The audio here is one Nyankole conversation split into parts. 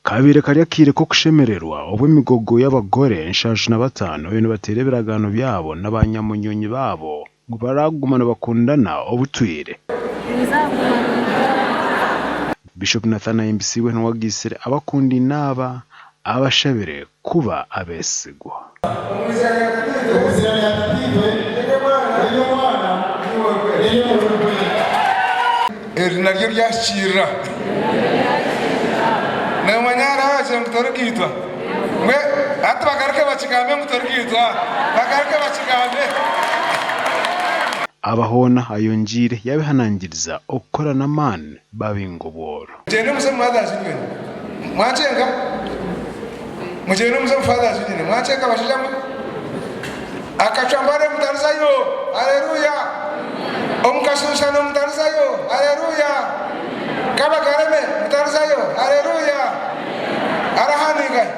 Kabaire kari akaire k'okushemererwa obu emigogo y'abagore 75 bariyo nibateera ebiragaano byabo na banyamunyonyi baabo ngu baraguma nibakundana obutwire. Bishop Nathan Ahimbisibwe niwe agaitsire abakundaine aba abashabire kuba abeesigwa. Eri naryo ryahikiirira. Noomanya hariho abagira ngu torigaitwa. Mbwe hati bagaruke bakigambe ngu torigaitwa. Bagaruke bakigambe. Aba hoona ayongyeire yaabehanangiriza okukora n'amaani babinga obworo. Mugyende muze omu Mothers Union. Mwakyenga? Mugyende muze omu Fathers Union. Mwakyenga bashaija mwe? Akacwa mbare mutarizayo. Haleluya! Omu kashunshano mutarizayo. Haleluya! Kabagareme mutarizayo. Haleluya! Hariho ningahi?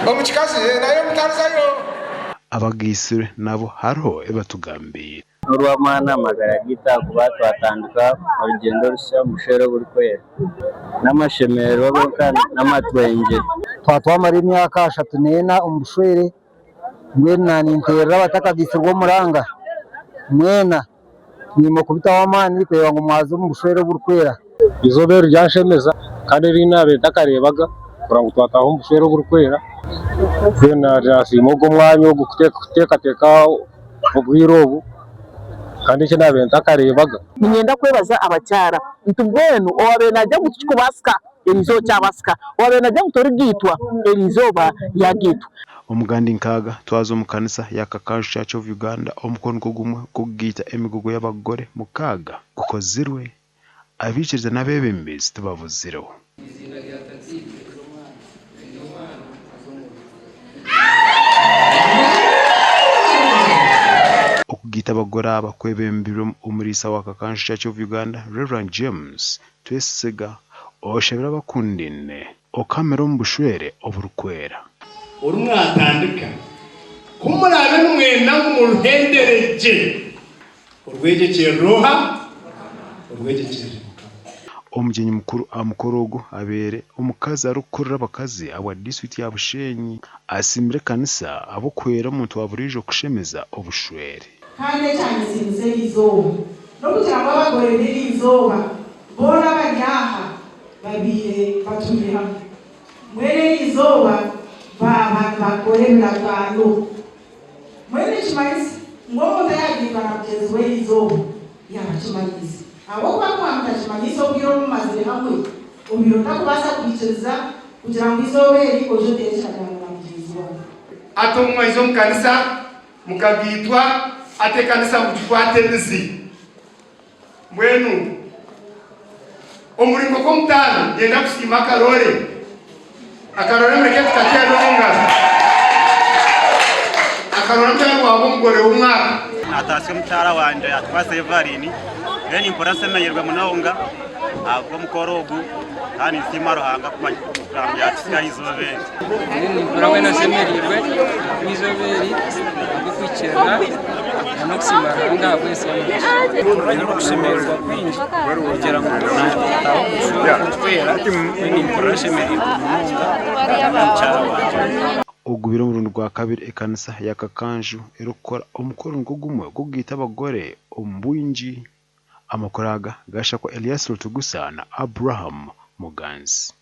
Omu kikazi nayo mutarizayo. Abagaitsirwe nabo hariho ebi batugambiire. N'orw'amaani aha magara gaitu ahakuba twatandika orugyendo orusya omu bushwere oburikwera. N'amashemererwa gonka n'amatwengye. Twaba twamara emyaka 34 omu bushwere, mbwenu naninterera abatakagaitsirwe omuranga mwena mwine kubitaho amaani kureeba ngu mwaza omu bushwere oburikwera. Eizooba eri ryanshemeza kandi eri naabaire ntakareebaga kureba ngu twataaha omu bushwere oburikwera. Mbwenu nasiima ogu omwanya ogu kuteekateeka obwire obu kandi eki naabaire ntakareebaga. Niinyenda kwebaza abakyara nti mbwenu owaabaire naagira ngu tikikubaasika eriizooba kyabaasika, owaabaire naagira ngu torigaitwa eriizooba yaagaitwa. Omugandi nkaaga twaza omu kanisa ya Kakaju Church of Uganda omukono nigwo gumwe gw'okugaita emigogo y'abagore mukaaga gukozirwe. Abaikiriza n'abeebembezi tibabuzireho. Okugaita abagore aba kwebembirwe omuriisa wa Kakanju Church of Uganda, Rev. James Twesiga, oshabire abakundaine okuhamira omu bushwere oburikwera. Oru mwatandika, ku muraabe nimwenda ngu muruhendere gye, Orwegyekyerera oha? Orwegyekyerera Mukama. Omugyenyi mukuru aha mukoro ogu abaire omukazi arikukurira abakazi ahabwa disiturikiti ya Bushenyi asiimire ekanisa ahabw'okuhwera omuntu wa buriijo kushemeza obushwere. Kandi ekyanyesiimisa eri izooba, n'okugira ngu abagore b'eri izooba boona abari aha babaire batwire hamwe. Mbwenu eri izooba baaba nibakora ebiragaano. Mbwenu nikimanyisa ngu omuntu ayaagiitwa na mugyenzi we eri izooba, yaaba akimanyiise. Ahabw'okuba ku mwaba mutakimanyiise obwire obu mumazire hamwe, obaire otakubaasa kwikiriza kugira ngu eizooba eri oije oteere ekiragaano na mugyenzi waawe. Ati obu mwaija omu kanisa mukagaitwa, ati ekanisa mugikwate emizi. Mbwenu omuringo gw'omutaano niinyenda kusiima akaroore. Akaroore mureke tukateerere omu ngaro. Akaroore mutaahi waawe omugore w'omwaka. Natasya omukyara wangye Atukwase Evaline, mbwenu nimpurira nshemereirwe munonga ahabw'omukoro ogu kandi ninsiima Ruhanga kugira ngu yatuhitsya aha izooba eri. Nimpurira mbwenu nshemereirwe ahabw'eizooba eri ahabw'okuhikiirira n'okusiima Ruhanga ahabw'ensi y'omugisha. Nyine okushemererwa kwingi kugira ngu naataaha omu bushwere oburikwera mbwenu nimpurira nshemereirwe munonga hamwe na mukyara wangye. Ogubire omurundi gwa kabiri ekanisa ya Kakanju erikukora omukoro nigwo gumwe gw'okugaita abagore omu bwingi. Amakuru aga gashakwa Elias Rutugusa na Abraham Muganzi.